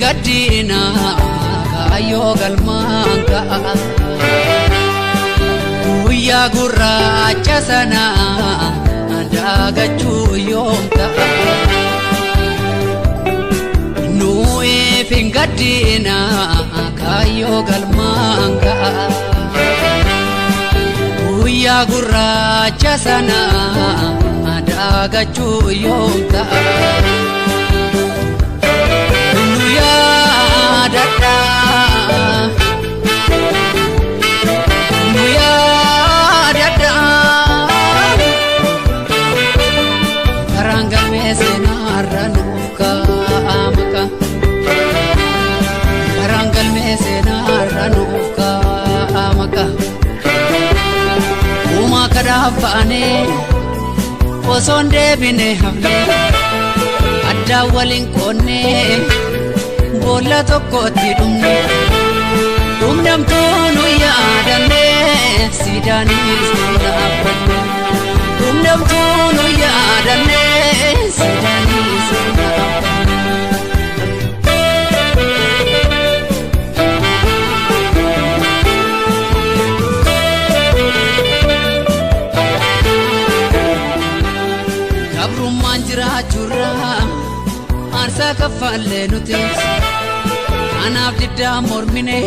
gaddina kaayyoo galmaan ga'a. Guyyaa gurraacha sana daagachuu yoom ta'a. Nuuf hin gaddina kaayyoo galmaan ga'a. Guyyaa gurraacha sana daagachuu yoom ta'a. Nu yaadadhaa. Nu yaadadhaa. Karaan galmee seenaarra nuuf kaa'a maqaa. Karaan galmee seenaarra nuuf kaa'a maqaa. Uumaa kadhaaf ba'anee osoo hin deebine hafnee addaan waliin qoonnee boolla tokkotti dhumne. Dhumdamtuu nu yaadannee siidaanis nu dhaabbanne. Dhumdamtuu nu yaadannee siidaanis nu dhaabbanne. Gabrummaan jiraachuurraa aarsaa kaffallee nuti anaaf diddaa mormine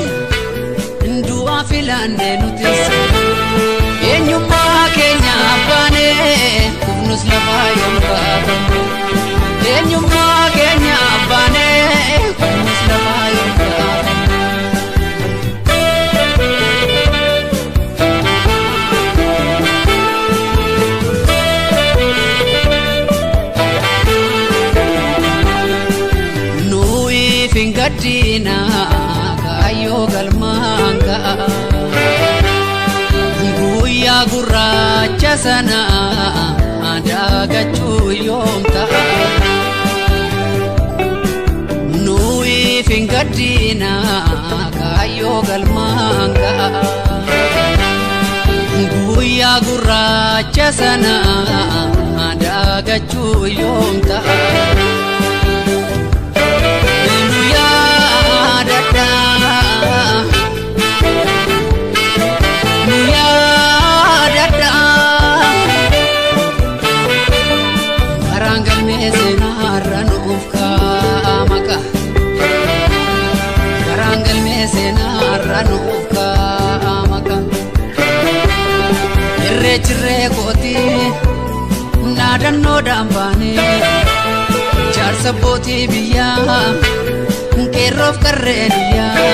du'aa filanne nutis eenyummaa keenya baane kufnus lafaa yoom kaafamne. Eenyummaa keenya baane kufnus lafaa yoom kaafamne. Nuuf hin gaddina kaayyoo galmaan ga'a. Guyyaa gurraacha sana daagachuu yoom ta'a. Nuuf hin gaddina kaayyoo galmaan ga'a. Guyyaa gurraacha sana daagachuu yoom ta'a. Nu yaadadhaa. Nu yaadadhaa. Karaan galmee seenaarra nuuf kaa'a maqaa. Karaan galmee seenaarra nuuf kaa'a maqaa. Irreechirree kootii naadannoodhaan baanee jaarsa abbootii biyyaa qeerroof qarree biyyaa.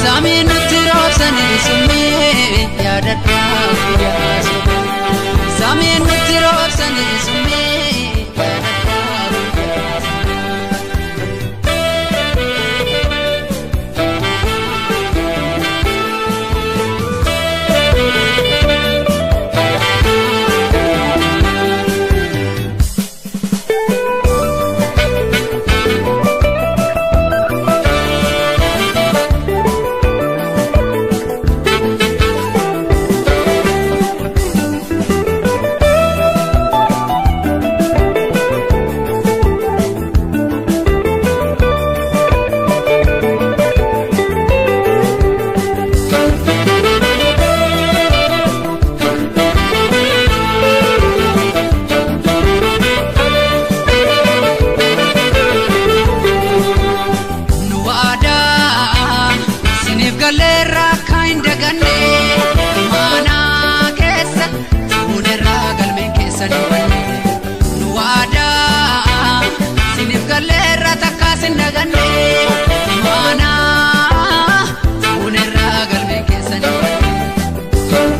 Samii nutti roobsanii summii yaadadhaa guyyaa summii. Samii nutti roobsanii summii yaadadhaa guyyaa summii. Nu waadaa siniif galleerra akka hin daganne mana keessa fuunerraa galmeen keessa nu banne. Nu waadaa siniif galleerra takkaas hin daganne mana fuunerraa galmeen keessa nu banne.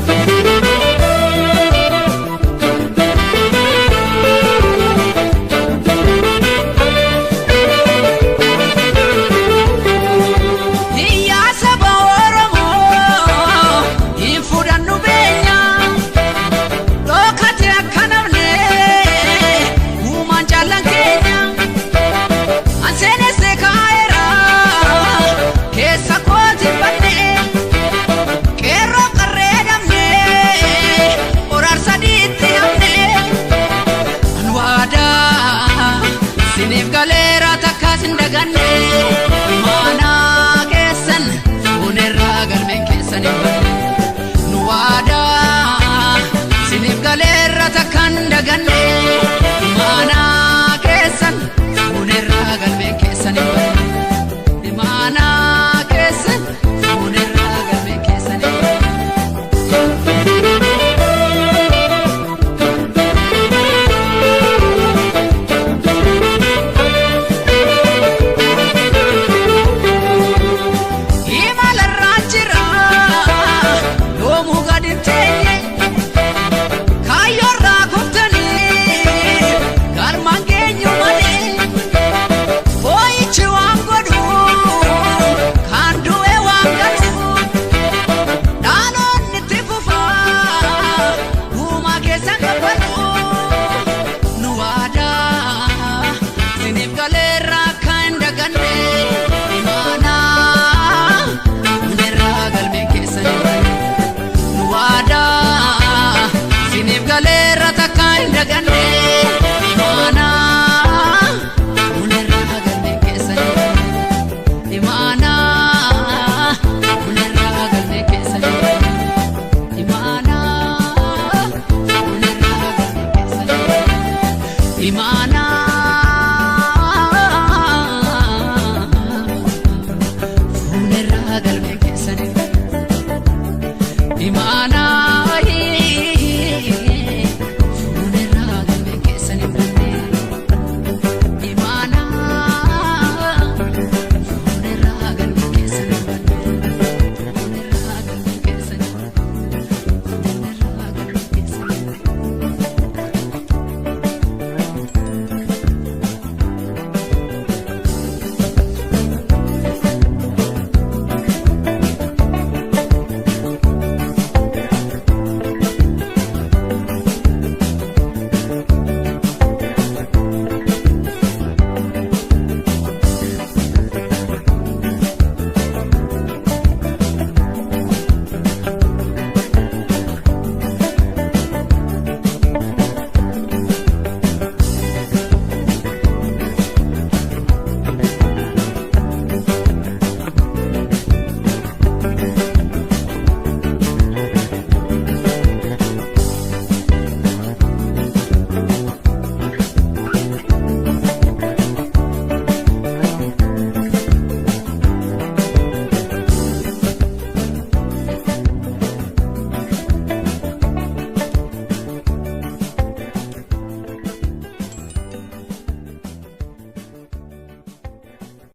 Iyyaa saba Oromoo hin fudhannu beenya dhokate akka namne uumaan jaallan keenya. Anseenesse kaa'eera keessa kooti banne qeerroo qarree dhabne oraarsa diitti hafne. An waadaa siniif galeera takkaas hin daganne. galeerra takkaan daganne imaanaa keessan fuunerraa galmeen keessan hin banne imaanaa keessan fuunerraa galmeen keessan hin banne. Imalarraa jira yoomuu gadi hin teenye kaayyoorraa kuftanii galmaan geenyu malee boo'ichi waan godhu kan du'e waan galu dhaloonni itti fufaa guumaa keessan kaffalu nu waadaa siniif galeerraa kan daganne imaanaa fuunerraa galmeen keessan hin banne nu waadaa siniif galeerra takka hin daganne imaanaa fuunerraa galmeen keessan hin banne imaanaa fuunerraa galmeen keessan hin banne imaanaa fuunerraa galmeen keessan hin banne imaanaa.